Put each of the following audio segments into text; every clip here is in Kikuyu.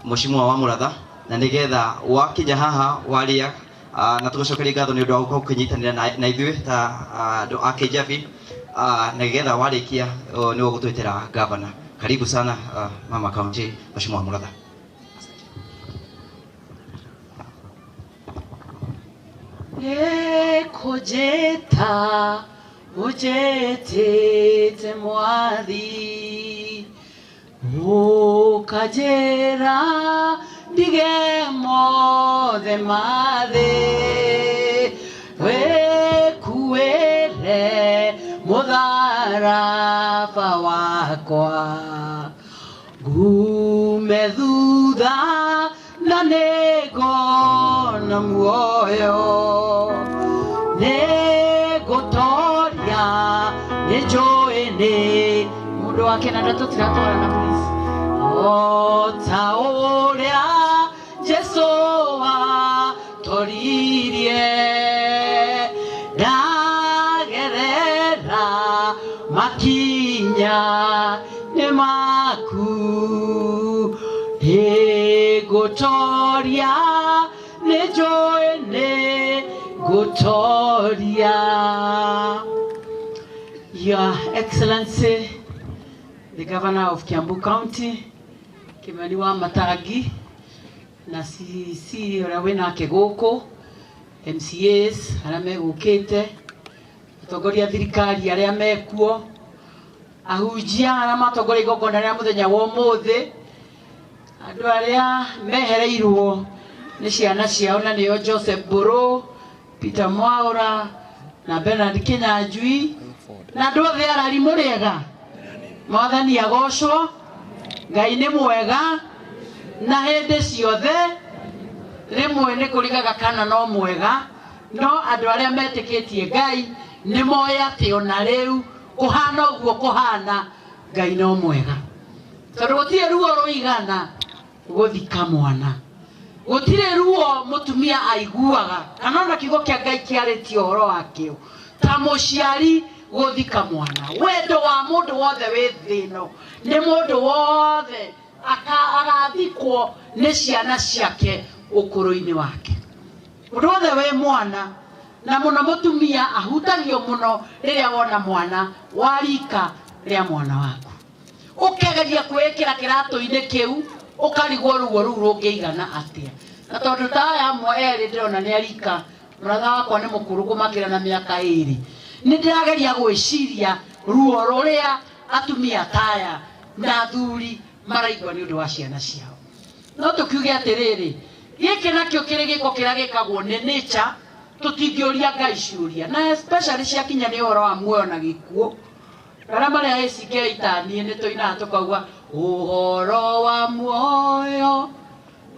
Mheshimiwa wa Muratha na nigetha wakinya haha waria na tugucokeria ngatho ni undu wa gũkorwo ũkĩnyitanĩra na ithuĩ ta andũ a Kijabi na nigetha warĩkia nĩ ũgũtwĩtĩra governor. Karibu sana mama county Mheshimiwa Muratha. Nĩkũnjĩta ũnjĩtĩte mwathi ũkanjĩra ndige mothe mathĩ wĩkuĩre mũtharaba wakwa ngume thutha na nĩngona muoyo nĩngũtoria nĩnjũĩ nĩ mũndũ wa kĩnanda tũtiratwarana please o ta ũrĩa Jesũ atoririe ndagerera makinya nĩ maku nĩngũtoria nĩnjũĩ nĩngũtoria. Your Excellency, the Governor of Kiambu County, Kimani wa Matangi, na CC ũrĩa wĩnake gũkũ, MCAs arĩa megũkĩte, atongoria a thirikari arĩa mekuo, ahunjia arĩa matongoria igongona rĩa mũthenya wa ũmũthĩ, andũ arĩa mehereirwo nĩ ciana ciao na nĩo Joseph Mburu, Peter Mwaura na Bernard Kinyanjui na andũ othe arari mũrĩega. Mwathani agocwo, Ngai nĩ mwega na hĩndĩ ciothe. Rĩmwe nĩ kũrigaga kana no mwega, no andũ arĩa metĩkĩtie Ngai nĩ moĩ atĩ ona rĩu kũhana ũguo kũhana Ngai no mwega, tondũ gũtirĩ ruo rũigana gũthika mwana, gũtirĩ ruo mũtumia aiguaga kana ona kiugo kĩa Ngai kĩarĩtie ũhoro wakĩo ta mũciari gũthika mwana. Wendo wa mũndũ wothe wĩ thĩ ĩno nĩ mũndũ wothe agathikwo nĩ ciana ciake ũkũrũ-inĩ wake. Mũndũ wothe wĩ mwana na mũno mũtumia ahutagio mũno rĩrĩa wona mwana wa rika rĩa mwana waku, ũkegeria kwĩĩkĩra kĩratũ-inĩ kĩu ũkarigwo ruo rũu rũngĩigana atĩa. Na tondũ ta aya amwe erĩ ndĩrona nĩ arika, mũratha wakwa nĩ mũkũrũ kũmakĩra na mĩaka ĩrĩ, nĩ ndĩrageria gwĩciria ruo rũrĩa atumia ta aya na athuri maraigua nĩ ũndũ wa ciana ciao. No tũkiuge atĩrĩrĩ, gĩkĩ nakĩo kĩrĩ gĩko kĩrĩa gĩkagwo nĩ nature, tũtingĩũria Ngai ciũria, na especially ciakinya nĩ ũhoro wa muoyo na gĩkuũ. Arĩa marĩ a ACK taniĩ nĩ tũinaga tũkauga ũhoro wa muoyo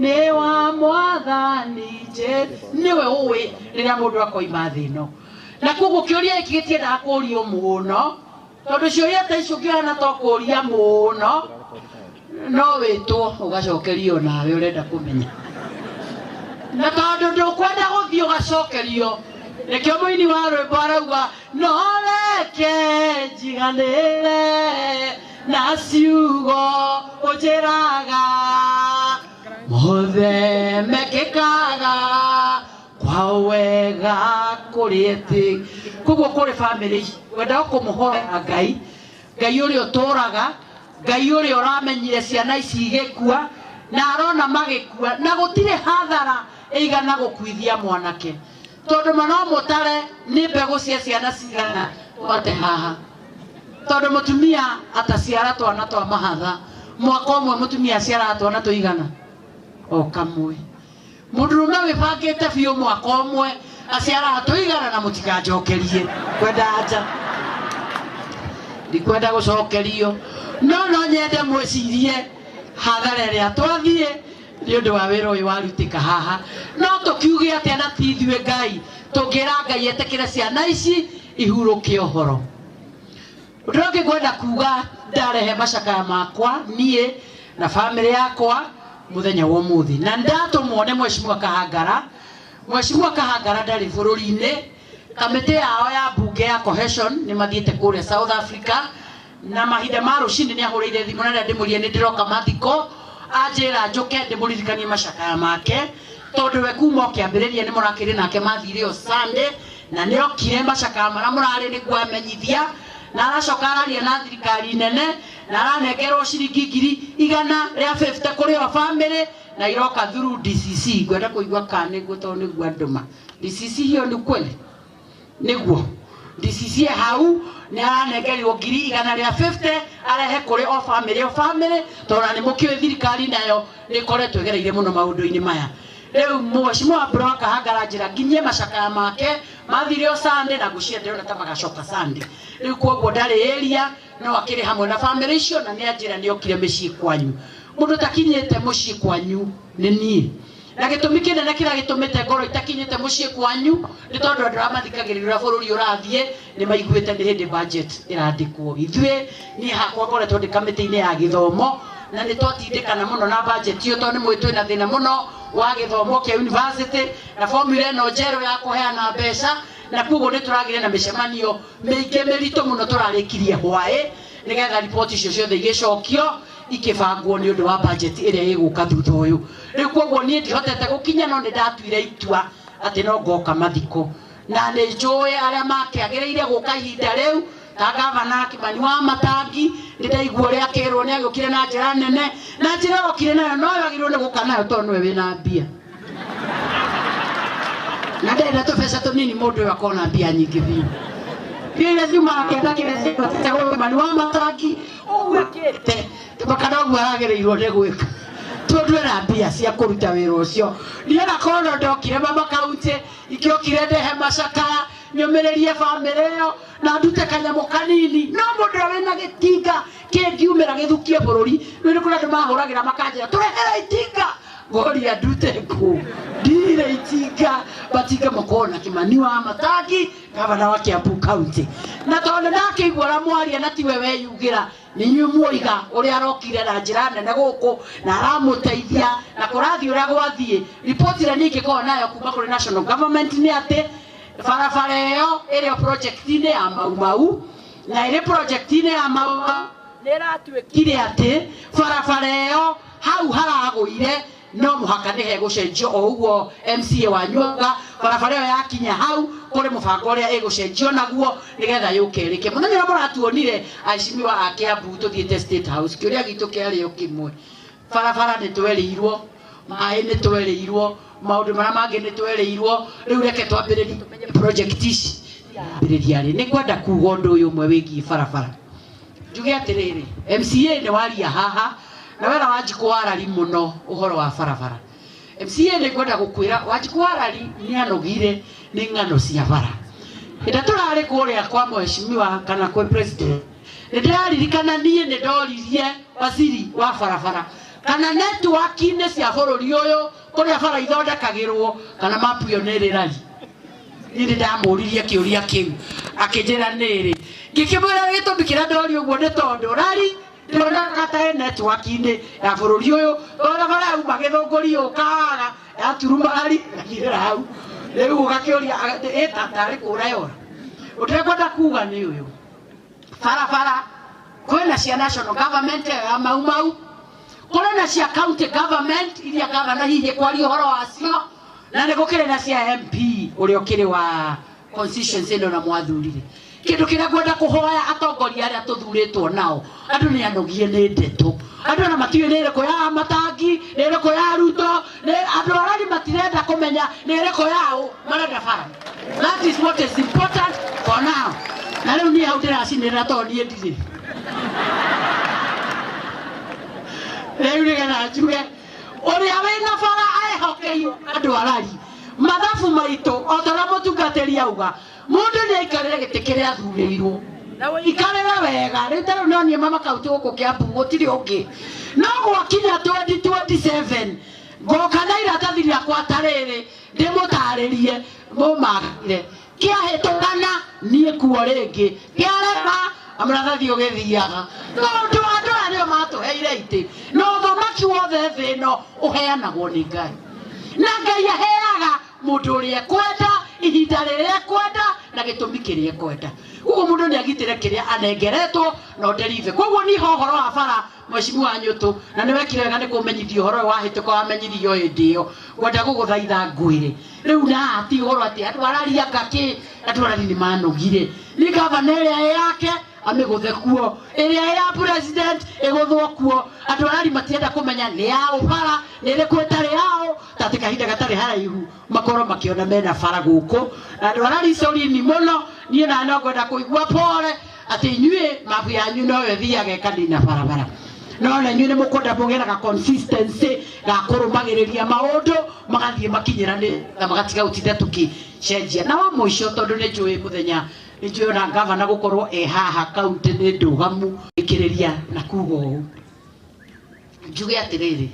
nĩ wa mwathani Jesũ, nĩwe ũĩ rĩrĩa mũndũ akoima thĩ ĩno. Na koguo kĩũria gĩkĩ gĩtiendaga kũũrio mũno, tondũ ciũria ta icio ũngĩhana to kũũria mũno no wĩtwo ũgacokerio nawe ũrenda kũmenya, na tondũ ndũkwenda gũthiĩ ũgacokerio, nĩkĩo mũini wa rwĩmbo arauga no reke njiganĩre na ciugo ũnjĩraga mothe mekĩkaga kwa wega kũrĩ etĩ. Koguo kũrĩ bamĩrĩ wendaga kũmũhoera Ngai, Ngai ũrĩa ũtũraga, Ngai ũrĩa ũramenyire ciana ici igĩkua na arona magĩkua, na gũtirĩ hathara ĩigana gũkuithia mwanake, tondũ ma no mũtare nĩ mbegũ cia ciana cigana twate haha, tondũ mũtumia ataciara twana twa mahatha mwaka ũmwe mũtumia aciaraga twana tũigana o kamwe, mũndũrũme wĩbangĩte biũ mwaka ũmwe aciaraga tũigana, na mũtikanjokerie kwenda anja ndikwenda gũcokerio, no no nyende mwĩcirie hathara ĩrĩa twathiĩ nĩ ũndũ wa wĩra ũyũ warutĩka haha. No tũkiuge atĩa na ti ithuĩ Ngai tũngĩra Ngai etĩkĩre ciana ici ihurũke ũhoro. Ũndũ ũrĩa ũngĩ ngwenda kuga, ndarehe macakaya makwa niĩ na bamĩrĩ yakwa mũthenya wa ũmũthĩ, na ndatũmwo nĩ Mheshimiwa Kahangara. Mheshimiwa Kahangara ndarĩ bũrũri-inĩ, kamĩtĩ yao ya mbunge ya cohesion nĩ mathiĩte kũrĩa South Africa, na mahinda ma rũcinĩ nĩ ahũrĩire thimũ na ndĩmũrie nĩ ndĩroka mathiko, Anjĩra njũke ndĩmũririkanie macakaya make, tondũ we kuma o kĩambĩrĩria nĩ mũrakĩrĩ nake mathire o Sunday, na nĩ okire macakaya marĩa mũrarĩ nĩguo amenyithia, na aracoka araria na thirikari nene, na aranengerwo ciringi 150,000 kũrĩ o bamĩrĩ, na iroka through DCC. Ngwenda kũigua kana nĩguo, tondũ nĩguo andũma DCC. Hiyo ni kweli? Nĩguo DCC hau nĩ aranengerirwo 150,000 arehe kũrĩ o bamĩrĩ o bamĩrĩ, tondũ nĩ mũkĩũĩ thirikari nayo nĩ ĩkoretwo ĩgereire mũno maũndũ-inĩ maya. Rĩu Mheshimiwa Brown Kahangara njĩra nginyie macakaya make mathire o Sunday, na ngwĩciria ndĩrona ta magacoka Sunday. Rĩu koguo ndarĩ area, no akĩrĩ hamwe na bamĩrĩ icio, na nĩ anjĩra nĩ okire mĩciĩ kwanyu. Mũndũ takinyĩte mũciĩ kwanyu nĩ niĩ, na gĩtũmi kĩnene kĩrĩa gĩtũmĩte ngorwo itakinyĩte mũciĩ kwanyu nĩ tondũ andũ arĩa mathikagĩrĩria ũrĩa bũrũri ũrathiĩ nĩ maiguĩte nĩ hĩndĩ budget ĩrandĩkwo. Ithuĩ niĩ hakwa ngoretwo ndĩ kamĩtĩ-inĩ ya gĩthomo, na nĩ twatindĩkana mũno na budget ĩyo, tondũ nĩ mũĩ twĩna thĩna mũno wa gĩthomo kĩa university na formula ĩno njerũ ya kũheana mbeca, na koguo nĩ tũragĩre na mĩcemanio mĩingĩ mĩritũ mũno tũrarĩkirie hwaĩ, nĩgetha riboti icio ciothe igĩcokio ikĩbangwo nĩ ũndũ wa budget ĩrĩa ĩgũka thutha ũyũ. Rĩu koguo niĩ ndihotete gũkinya, no nĩ ndatuire itua atĩ no ngoka mathiko, na nĩ njũĩ arĩa makĩagĩrĩire gũka ihinda rĩu ta gavana Kimani wa Matangi. Nĩ ndaigua ũrĩa akĩrwo nĩ agĩũkire na njĩra nene, na njĩra okire nayo no yagĩrĩirwo nĩ gũka nayo, tondũ nĩwe wĩna mbia na ndarĩ na tũbeca tũnini. Mũndũ ũyũ akona mbia nyingĩ biũ. Iria ciumaga kĩanda kĩrĩa Kimani wa Matangi ũguo ĩkĩte kana ũguo aragĩrĩirwo nĩ gwĩka, tondũ ena mbia cia kũruta wĩra ũcio. Niĩ onakorwo no ndokire mama kaunti, ingĩokire ndehe macakaya, nyũmĩrĩrie bamĩrĩ ĩyo na ndute kanyamũ kanini, no mũndũ ũrĩa wĩna gĩtinga kĩngiumĩra gĩthukie bũrũri. Rĩu nĩ kũrĩ andũ mahũragĩra makanjĩra tũrehere itinga, ngoria ndute kũ? Ndirĩ itinga. Matinga makorwo na Kimani wa Matangi, gavana wa Kiambu County. Na tondũ ndakĩigua ũrĩa mwaria, na tiwe weyugĩra, nĩ inyuĩ muoiga ũrĩa arokire na njĩra nene gũkũ na aramũteithia na kũrathiĩ ũrĩa gwathiĩ. Riboti ĩrĩa niĩ ingĩkorwo nayo kuma kũrĩ national government nĩ atĩ barabara ĩyo ĩrĩ o project-inĩ ya Mau Mau, na ĩrĩ project-inĩ ya Mau Mau nĩ ĩratuĩkire atĩ barabara ĩyo hau haragũire no mũhaka nĩ hegũcenjio. O ũguo MCA wanyu auga, barabara ĩyo yakinya hau kũrĩ mũbango ũrĩa ĩgũcenjio naguo nĩgetha yũke ĩrĩke. Mũthenya ũrĩa mũratuonire aheshimiwa a Kiambu tũthiĩte State House, kĩũria gitũ kĩarĩ o kĩmwe: barabara nĩ twerĩirwo, maĩ nĩ twerĩirwo, maũndũ marĩa mangĩ nĩ twerĩirwo, rĩu reke twambĩrĩrie tũmenye project ici ambĩrĩria rĩ. Nĩ ngwenda kuga ũndũ ũyũ ũmwe wĩgiĩ barabara. Njuge atĩrĩrĩ, MCA nĩ waria haha na wera Wanjikũ warari mũno ũhoro wa barabara. MCA, nĩ ngwenda gũkwĩra Wanjikũ warari nĩ anogire nĩ ng'ano cia bara. Hĩndĩ tũrarĩ kũrĩa kwa mheshimiwa kana kwĩ president, nĩ ndĩraririkana niĩ nĩ ndoririe waziri wa barabara kana network-inĩ cia bũrũri ũyũ kũrĩa bara ithondekagĩrwo kana mapu ĩyo nĩ ĩrĩ rari. Niĩ nĩ ndamũririe kĩũria kĩu, akĩnjĩra nĩ ĩrĩ. Ngĩkĩmwĩra gĩtũmi kĩrĩa ndoria ũguo nĩ tondũ rari ndĩronaga ta ĩ network-inĩ ya bũrũri ũyũ, tondũ bara yauma Gĩthũngũri yũkaga yaturuma rari ĩgathirĩra hau. Rĩu ũgakĩũria ĩta tarĩ kũra yora. Ũndũ ngwenda kuga nĩ ũyũ: barabara kwĩna cia national government ĩyo ya Mau Mau, kũrĩ na cia county government iria gavana hihi kwaria ũhoro wacio, na nĩ gũkĩrĩ na cia MP ũrĩa ũkĩrĩ wa constituency ĩno na mwathurire. Kĩndũ kĩrĩa ngwenda kũhoya atongoria arĩa tũthurĩtwo nao, andũ nĩ anogie nĩ ndeto. Andũ ona matiũĩ nĩ ĩrĩkũ ya Matangi, nĩ ĩrĩkũ ya Ruto, nĩ andũ arari matirenda kũmenya nĩ ĩrĩkũ yao, marenda bara. That is what is important for now. Na rĩu niĩ hau ndĩracinĩrĩra tondũ niĩ ndirĩ rĩu, nĩgetha njuge ũrĩa wĩna bara ehokeirwo andũ arari mathabu maitũ. O ta ũrĩa mũtungatĩri auga, mũndũ nĩ aikarĩre gĩtĩ kĩrĩa athurĩirwo na ũikarĩre wega. Rĩu ta rĩu no niĩ mama kaunti gũkũ Kiambu, gũtirĩ ũngĩ. No gwakinya 2027 ngoka na iratathi rĩakwa ta rĩrĩ ndĩmũtarĩrie mũmakire. Kĩahĩtũkana niĩ kuo rĩngĩ, kĩarema amũrathathi ũgĩthiaga, tondũ andũ aya nĩo matũheire itĩ, na ũthamaki wothe thĩ ĩno ũheanagwo nĩ Ngai, na Ngai aheaga mũndũ ũrĩa ekwenda, ihinda rĩrĩa ekwenda, na gĩtũmi kĩrĩa ekwenda. Koguo mũndũ nĩ agitĩre kĩrĩa anengeretwo na ũnderive. Koguo niĩ ha ũhoro wa bara Mheshimiwa Nyutu, na nĩ wekire wega nĩ kũmenyithia ũhoro ũyũ wahĩtũka, wamenyithio hĩndĩ ĩyo. Ngwenda gũgũthaitha ngwĩre rĩu na ti ũhoro atĩ andũ araria ngakĩ, andũ arari nĩ manogire. Nĩ gavana ĩrĩa ĩ yake amĩgũthe kuo, ĩrĩa ĩ ya president ĩgũthwo kuo. Andũ arari matienda kũmenya nĩ ya ũbara nĩ ĩrĩkũ ĩtarĩ yao, ta atĩ kahinda gatarĩ haraihu makorwo makĩona mena bara gũkũ. Na andũ arari corini mũno, niĩ na no ngwenda kũigua pore atĩ inyuĩ mabu yanyu noyo ĩthiaga ĩkanina barabara, no na inyuĩ nĩ mũkwenda mũgĩe na ga consistency ga kũrũmagĩrĩria maũndũ magathiĩ makinyĩranĩ na magatiga gũtinda tũkĩcenjia. Na wa mũico, tondũ nĩ njũĩ mũthenya nĩ njũĩ ona gavana gũkorwo e haha kaunti nĩ ndũgamu ĩkĩrĩria na kuga ũũ, njuge atĩrĩrĩ,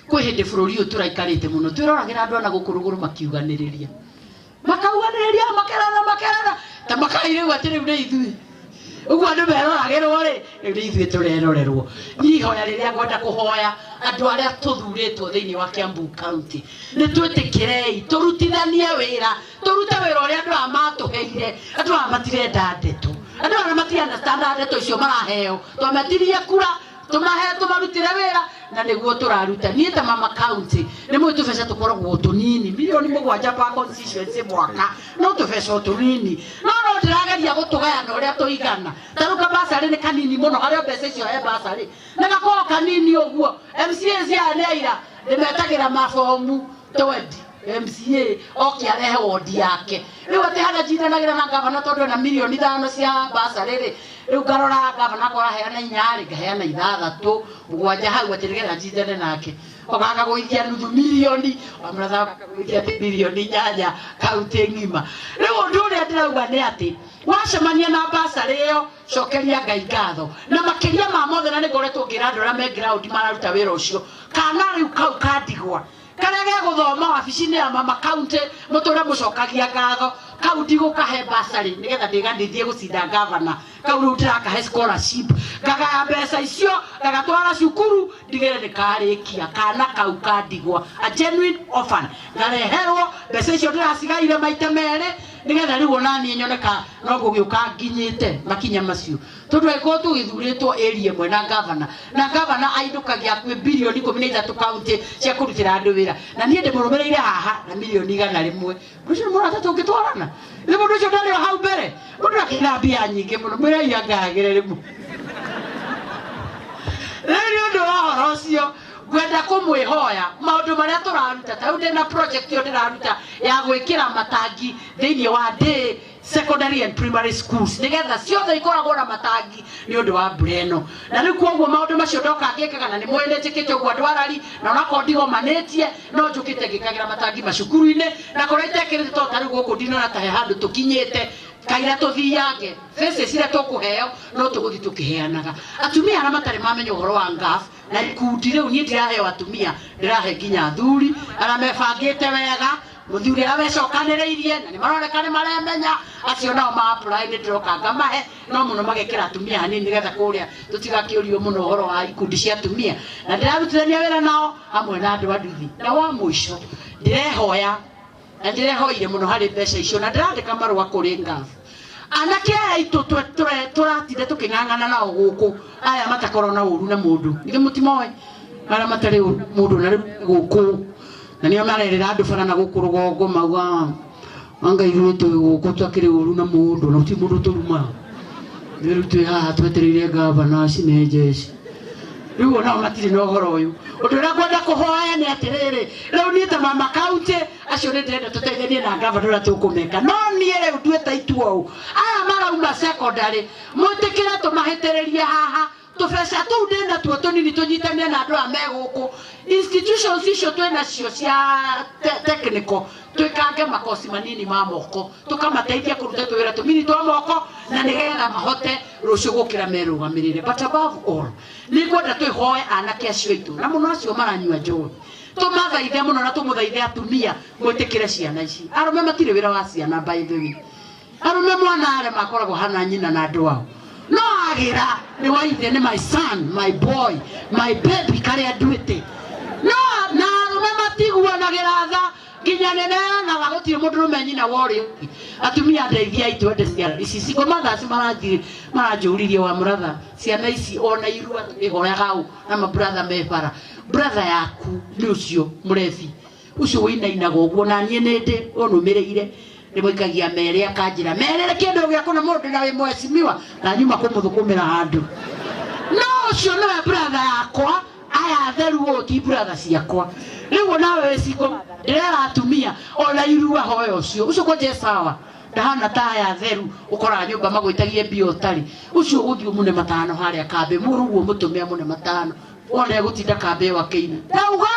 kwĩ hĩndĩ bũrũri ũyũ tũraikarĩte mũno twĩroragĩra andũ ana gũkũ rũgũrũ makiuganĩrĩria, makauganĩrĩria, makerana makerana ta makai rĩu atĩ rĩu nĩ ithuĩ ũguo andũ meroragĩrwo rĩ, rĩu nĩ ithuĩ tũrerorerwo. Niĩ ihoya rĩrĩa ngwenda kũhoya andũ arĩa tũthurĩtwo thĩinĩ wa Kiambu County, nĩ twĩtĩkĩrei tũrutithanie wĩra, tũrute wĩra ũrĩa andũ aya matũheire. Andũ aya matirenda ndeto, andũ aya mati understand ndeto icio maraheo. Twametirie kura tũmahe tũmarutĩre wĩra, na nĩguo tũraruta. Niĩ ta mama county nĩ mũĩ tũbeca tũkoragwo tũnini, 7 mirioni per constituency mwaka, no tũbeca o tũnini, no ndĩrageria gũtũgayana ũrĩa tũigana. Ta rĩu kabasarĩ nĩ kanini mũno harĩa mbeca icio he basarĩ nĩ gakoragwo kanini ũguo. MCA cia nĩ aira ndĩmetagĩra mabomu 20 MCA oke arehe wondi yake. Rĩu atĩ harĩa njindanagĩra na gavana, tondũ ena 5 mirioni cia basarĩ rĩ, rĩu ngarora gavana akora aheana 4 rĩ, ngaheana 6 7 hau atĩ nĩgetha njindane nake, ogakagũithia 0.5 mirioni, wamũratha akagũithia 8 mirioni kaunti ng'ima. Rĩu ũndũ ũrĩa ndĩrauga nĩ atĩ wacemania na basarĩ ĩyo, cokeria Ngai ngatho. Na makĩria ma mothe, na nĩ ngoretwo ngĩra andũ arĩa me ground mararuta wĩra ũcio, kana rĩu kau kandigwa karĩa gegũthoma wabici-inĩ ya mama county, mũtũre mũcokagia ngatho. Kau ndigũkahe basarĩ nĩgetha ndĩganithie gũcinda gavana. Kau rĩu ndĩrakahe scholarship, ngagaya mbeca icio ngagatwara cukuru, ndigĩre nĩ karĩkia. Kana kau kandigwa, a genuine orphan, ngareherwo mbeca icio ndĩracigaire maita merĩ, nĩgetha rĩu onaniĩ nyoneka no gũgĩũka nginyĩte makinya macio. Tondũ angĩkorwo tũgĩthurĩtwo area ĩmwe na gavana, na gavana ainũkagia hakuhĩ 13 birioni kaunti cia kũrutĩra andũ wĩra, na niĩ ndĩmũrũmĩrĩire haha na 100 mirioni. Mũndũ ũcio nĩ mũrata tũngĩtwarana? Nĩ mũndũ ũcio ndarĩ o hau mbere, mũndũ akĩna mbia nyingĩ mũno, mwĩrai angagĩre rĩmwe. Rĩu nĩ ũndũ wa ũhoro ũcio ngwenda kũmwĩhoya maũndũ marĩa tũraruta. Ta rĩu ndĩna project ĩyo ndĩraruta ya gwĩkĩra matangi thĩinĩ wa day secondary and primary schools, nĩgetha ciothe ikoragwo na matangi nĩ ũndũ wa mbura ĩno. Na rĩu koguo maũndũ macio ndoka ngĩkaga, na nĩ mũĩ nĩ njĩkĩte ũguo andũ arari, na onakorwo ndigomanĩtie, no njũkĩte ngĩkagĩra matangi macukuru-inĩ na kũrĩa itekĩrĩte, tondũ ta rĩu gũkũ ndinona ta he handũ tũkinyĩte kaira tũthiange phases iria tũkũheo, no tũgũthiĩ tũkĩheanaga. Atumia arĩa matarĩ mamenya ũhoro wa ngaf na ikundi, rĩu niĩ ndiraheo atumia, ndĩrahe nginya athuri arĩa mebangĩte wega, mũthuri arĩa wecokanĩrĩirie na nĩ maroneka nĩ maremenya, acio nao ma apply nĩ ndĩroka ngamahe, no mũno magekĩra atumia hanini, nĩgetha kũrĩa tũtigakĩũrio mũno ũhoro wa ikundi cia atumia, na ndĩrarutithania wĩra nao hamwe na andũ a nduthi. Na wa mũico, ndĩrehoya na ndĩrehoire mũno harĩ mbeca icio, na ndĩrandĩka marũa kũrĩ ngaf. Anake aya aitũ tũratinda tũkĩng'ang'ana nao gũkũ, aya matakorwo na ũru na mũndũ, ithe mũtimoĩ arĩa matarĩ ũru na mũndũ, na rĩu gũkũ na nĩo marerĩra andũ bara na gũkũ rũgongo, mauga anga ithuĩ twĩ gũkũ twakĩrĩ ũru na mũndũ, na gũtirĩ mũndũ tũrumaga. Rĩu twĩ haha twetereire gavana cine njeci. Rĩu onao matirĩ na ũhoro ũyũ. Ũndũ ũrĩa ngwenda kũhoya nĩ atĩrĩrĩ, rĩu niĩ ta mama kaunti acio nĩ ndĩrenda tũteithanie na gavana ũrĩa tũkũmeka, no niĩ rĩu nduĩte itua ũũ, aya marauma secondary mwĩtĩkĩre tũmahĩtĩrĩrie haha tũbeca tũu ndĩ natuo tũnini, tũnyitanie na andũ aya me gũkũ institutions icio twĩ nacio cia technical, twĩkange makoci manini ma moko, tũkamateithia kũruta tũwĩra tũnini twa moko, na nĩgetha mahote rũciũ gũkĩra merũgamĩrĩre. But above all, nĩ ngwenda twĩhoe anake acio aitũ, na mũno acio maranyua njohi, tũmathaithe mũno na tũmũthaithe atumia mwĩtĩkĩre ciana ici. Arũme matirĩ wĩra wa ciana, by the way. Arũme mwana arĩa makoragwo hana nyina na andũ ao, no agĩra nĩ wa ithe, nĩ my son, my boy, my baby, karĩa nduĩte. No na arũme matiguanagĩra tha. Nginya nĩneanaga gũtirĩ mũndũrũme nyina wa ũrĩa ũngĩ. Atumia ndeithia itwende ciana ici single mothers maranjũririe wa mũratha ciana ici ona irua tũkĩhoyaga ũ na mabratha me bara. Brother yaku nĩ ũcio mũrebi ũcio wĩinainaga ũguo na niĩ nĩndĩ ũnũmĩrĩire nĩmũikagia mere akanjĩra merere kĩndũ gĩakũ na mũndũ na wĩ mheshimiwa na nyuma kũmũthũkũmĩra handũ. No ũcio nĩwe brother yakwa, aya atheru ũũ ti brother ciakwa. Rĩu nawe wĩ single ndĩrera atumia ona irua hoya ũcio ũcio kwanja e sawa ndahana ta aya atheru ũkoraga nyũmba magwĩtagie mbia ũtarĩ. Ũcio ũgũthiĩ ũmũne matano harĩa kambĩ mũrũguo mũtũme amũne matano wona egũtinda kambĩ ĩyo akĩina. Ndauga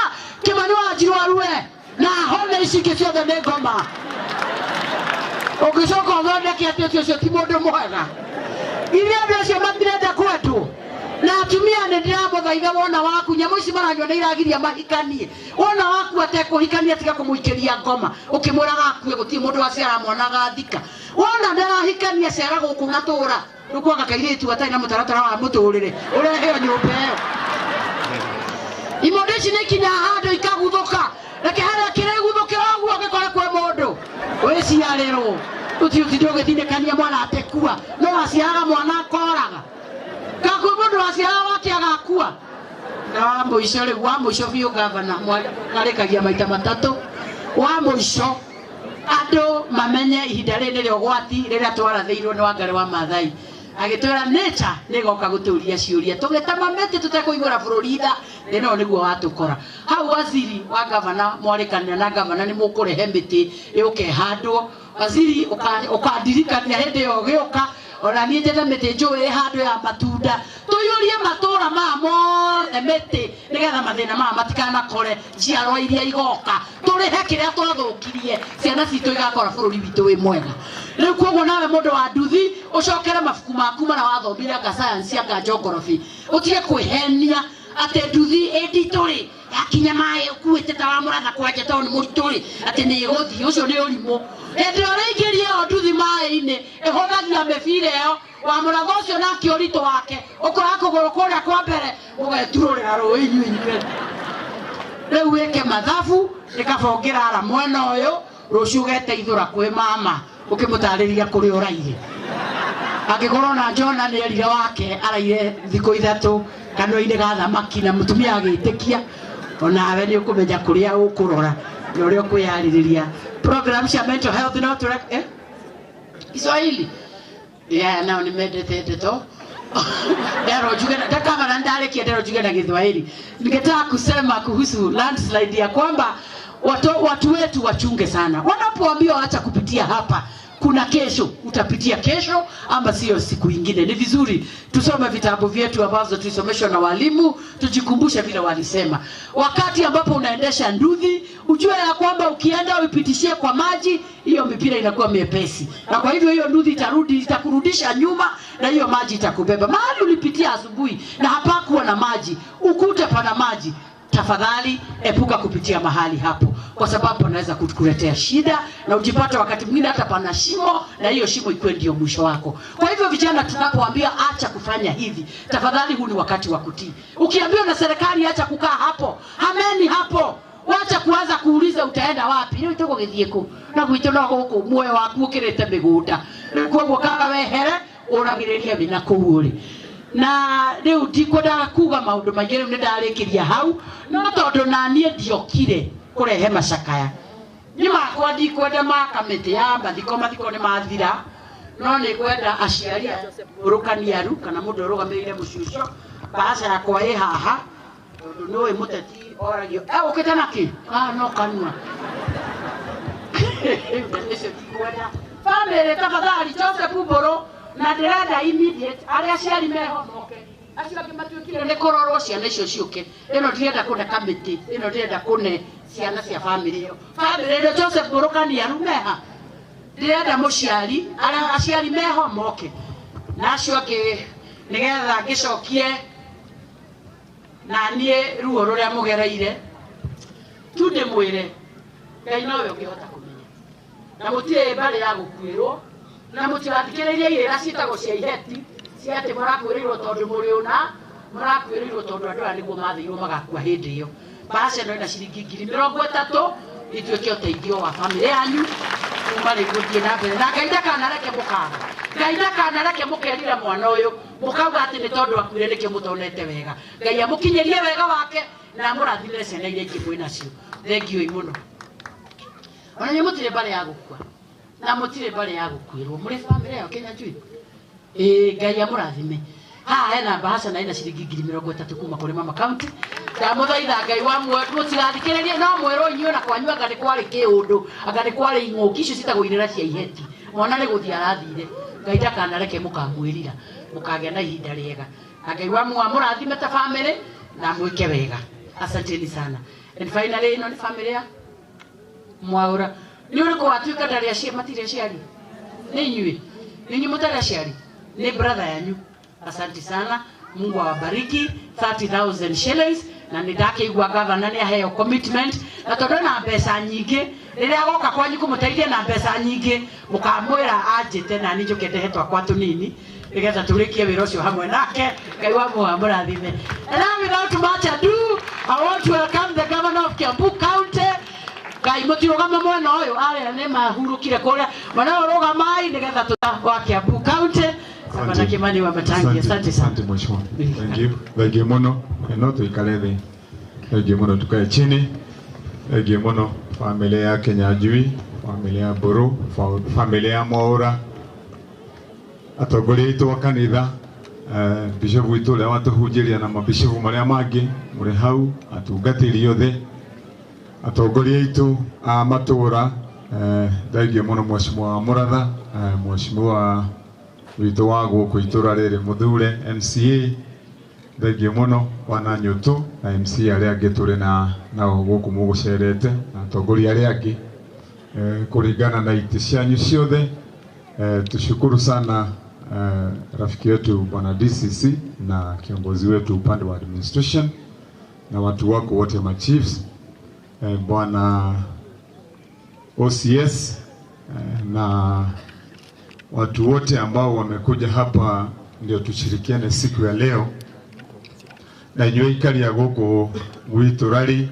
Kĩmani wa Njirũ arue na hone ici ingĩ ciothe nĩ ngoma. Ũngĩcoka ũthondeke atĩ ũcio ũcio ti mũndũ mwega. Ithuĩ andũ acio matirenda kwendwo. Na atumia nĩ ndĩramũthaitha wona waku nyamũ ici maranyua nĩ iragiria mahikanie. Wona waku atekũhikania tiga kũmũikĩria ngoma ũkĩmwĩraga akue gũtirĩ mũndũ waciara mwana agathika. Wona ndarahikania ciara gũkũ gatũra ndũkuaga kairĩtu gatarĩ na mũtaratara wa mũtũrĩre ũrehe nyũmba ĩyo. Imondo ici nĩ ikinyaga handũ ikaguthũka. Reke harĩa kĩrĩguthũkĩra ũguo ũgĩkore kwĩ mũndũ wĩciarĩrwo. Ũthiĩ ũtinde ũgĩtindĩkania mwana atekua no aciaraga mwana akoraga. Kakwĩ mũndũ waciaraga wake agakua. Na wa mũico rĩu wa mũico biũ gavana arĩkagia maita matatũ. Wa mũico andũ mamenye ihinda rĩrĩ nĩrĩo ũgwati rĩrĩa twarathĩirwo nĩ Wangari wa Maathai. Agĩtwĩra nature nĩgoka gũtũria ciũria tũgĩtema mĩtĩ tũtekũihũra bũrũri tha thĩna ũyũ nĩguo watũkora. Hau waziri wa gavana mwarĩkanĩra na gavana nĩ mũkũrehe mĩtĩ yũke ĩhandwo. Waziri ũkandirikania hĩndĩ ĩyo ũgĩũka ona niĩ njethe mĩtĩ njũĩ ĩhandwo ya matunda tũiyũrie matũra maya mothe mĩtĩ nĩgetha mathĩna maya matikanakore njiarwa iria igoka tũrĩhe kĩrĩa twathũkirie ciana citũ igakora bũrũri witũ wĩ mwega. Rĩu koguo nawe mũndũ wa nduthi ũcokere mabuku maku marĩa wathomire anga science anga geography ũtige kwĩhenia atĩ nduthi ĩnditũ rĩ yakinya maĩ ũkuĩte ta wa mũratha kwanja tondũ nĩ mũritũ rĩ atĩ nĩ ĩgũthiĩ. Ũcio nĩ ũrimũ. Hĩndĩ ĩrĩa ũrĩingĩria ĩyo nduthi maĩ-inĩ ĩhũthagia mĩbira ĩyo wa mũratha ũcio nake ũritũ wake ũkoya kũgũrũ kũrĩa kwa mbere ũgeturũrĩra rũĩ inyuĩ inyuĩ. Rĩu wĩke mathabu nĩ kaba ũngĩrara mwena ũyũ rũciũ ũgeteithũra kwĩ mama ũkĩmũtarĩria kũrĩa ũraire. Angĩkorwo na Jona nĩ erire wake araire thikũ ithatũ kanua-inĩ ga thamaki na mũtumia agĩtĩkia onawe nĩ ũkũmenya kũrĩa ũkũrora na ũrĩa ũkwĩyarĩrĩria. Program cia mental health no tũre Kiswahili yeah, nao nĩ mendete ndeto Ndero njuge na kama na ndarĩkia ndero njuge na Kiswahili. Ningetaka kusema kuhusu landslide ya kwamba watu wetu wachunge sana. Wanapoambiwa acha kupitia hapa, kuna kesho, utapitia kesho ama sio siku ingine. Ni vizuri tusome vitabu vyetu ambazo tulisomeshwa na walimu, tujikumbushe vile walisema. Wakati ambapo unaendesha nduthi, ujue ya kwamba ukienda uipitishie kwa maji, hiyo mipira inakuwa miepesi. Na kwa hivyo hiyo nduthi itarudi, itakurudisha nyuma na hiyo maji itakubeba. Mahali ulipitia asubuhi na hapakuwa na maji, ukute pana maji, tafadhali epuka kupitia mahali hapo, kwa sababu panaweza kukuletea shida na ujipata wakati mwingine hata pana shimo na hiyo shimo ikuwe ndio mwisho wako. Kwa hivyo vijana, tunapoambia acha kufanya hivi, tafadhali huu ni wakati wa kutii. Ukiambiwa na serikali acha kukaa hapo, hameni hapo. Wacha kuanza kuuliza utaenda wapi. Rĩu tũgũgĩthiĩ kũ? Na gwitũ no gũkũ muoyo waku ũkĩrĩte mĩgũnda. Rĩu koguo kaba wehere ũragĩrĩrie mĩna kũu ũrĩ. Na rĩu ndikwendaga kuga maũndũ maingĩ, rĩu nĩndarĩkĩria hau, no tondũ naniĩ ndiokire kũrehe macakaya. Niĩ makwa ndikwenda ma kamĩtĩ ya mathiko, mathiko nĩ mathira, no nĩ ngwenda aciari a Joseph Mũrũkaniaru kana mũndũ ũrũgamĩrĩire mũciĩ ũcio, bahasha yakwa ĩ haha, tondũ nĩũĩ mũteti oragio, ũkĩte nakĩ? Ah, no kanua. Ũcio ndikwenda. Famĩlĩ tafadhali, Joseph Mbũrũ, na ndĩrenda immediate arĩa aciari meho moke, acio angĩ matuĩkire nĩ kũrorwo ciana icio ciũke. Ĩno ndirenda kũne kamĩtĩ, ĩno ndĩrenda kũne ciana cia famĩlĩ ĩyo. Famĩlĩ ĩno Joseph Mũrũkaniaru meha, ndĩrenda mũciari, arĩa aciari meho moke, na acio angĩ nĩgetha ngĩcokie na niĩ ruo rũrĩa mũgereire tu ndĩmwĩre Ngai nowe ũngĩhota kũmenya. Na mũtirĩ mbarĩ ya gũkuĩrwo, na mũtigathikĩrĩrie irĩra ciĩtagwo cia iheti cia atĩ mũrakuĩrĩirwo tondũ mũrĩ ũna, mũrakuĩrĩirwo tondũ andũ aya nĩguo mathĩirwo magakua hĩndĩ ĩyo. Bahasha ĩno ĩna ciringi ngiri mĩrongo ĩtatũ. Ituĩke ũteithio wa famĩlĩ yanyu kuma rĩu gũthiĩ na mbere. Na Ngai ndakanareke mũkaga, Ngai ndakanareke mũkerira mwana ũyũ mũkauga atĩ nĩ tondũ akuire nĩkĩo mũtonete wega. Ngai amũkinyĩrie wega wake na amũrathimĩre ciana iria ingĩ mwĩ nacio. Thengiũi mũno. Ona inyuĩ mũtirĩ mbarĩ ya gũkua na mũtirĩ mbarĩ ya gũkuĩrwo, mũrĩ bamĩrĩ ĩyo Kĩnyanjui. Ĩĩ, Ngai amũrathime. Haha hena bahasha na ĩna ciringi 30,000 kuma kũrĩ mama county. Ndamũthaitha Ngai wa muoyo mũtigathikĩrĩrie, no mwĩrwo inyuĩ na kwanyu anga nĩ kwarĩ kĩũndũ, anga nĩ kwarĩ ing'ũki icio ciĩtagwo irĩra cia iheti. Mwana nĩ gũthiĩ arathire. Ngai ndakanareke mũkamwĩrira, mũkagĩa na ihinda rĩega. Na Ngai wa muoyo amũrathime ta bamĩrĩ na mwĩke wega. Asanteni sana. And finally, ĩno nĩ bamĩrĩ ya Mwaũra. Nĩ ũrĩkũ watuĩka ndarĩ aciari, matirĩ aciari? Nĩ inyuĩ. Nĩ inyuĩ mũtarĩ aciari? Nĩ brother yanyu. Asante sana. Mungu awabariki. 30,000 shillings. Na nĩ ndakĩigua governor nĩ aheo commitment. Na tondũ ena mbeca nyingĩ, rĩrĩa agoka kwanyu kũmũteithia na mbeca nyingĩ, mũkamwĩra anjĩte na niĩ njũke ndehe twakwa tũnini nĩgetha tũrĩkie wĩra ũcio hamwe nake. Ngai wa muoyo amũrathime. And now without much ado, I want to welcome the governor of Kiambu County. Ngai mũtirũgame mwena ũyũ, arĩa nĩ mahurũkire kũrĩa mwena ũyũ, rũgamai nĩgetha tũta wa Kiambu County. Gavana Kimani Wamatangi, asante sana. Asante mheshimiwa. Thank you. Thank you muno. No tuikare thĩ. Thank you muno, tukae chini. Thank you muno familia ya Kinyanjui, familia ya Mburu, familia ya Mwaura, atongoria aitũ a kanitha, bishop witũ ũrĩa watũhunjĩria na mabishopu marĩa mangĩ mũrĩ hau, atungatĩri othe, atongoria aitũ a matũra, thengiũ mũno mheshimiwa wa Mũratha, mheshimiwa witũ wa gũkũ itũra rĩrĩ mũthure MCA, thengiũ mũno wana Nyũtũ na MCA arĩa angĩ tũrĩ na nao gũkũ mũgũcerete na atongoria arĩa angĩ, kũringana na itĩ cianyu ciothe. Tushukuru sana rafiki wetu bwana DCC na kiongozi wetu upande wa administration na watu wako wote ma chiefs, bwana OCS, na watu wote ambao wamekuja hapa ndio tushirikiane siku ya leo na inyuĩ aikari a gũkũ gwitũ rari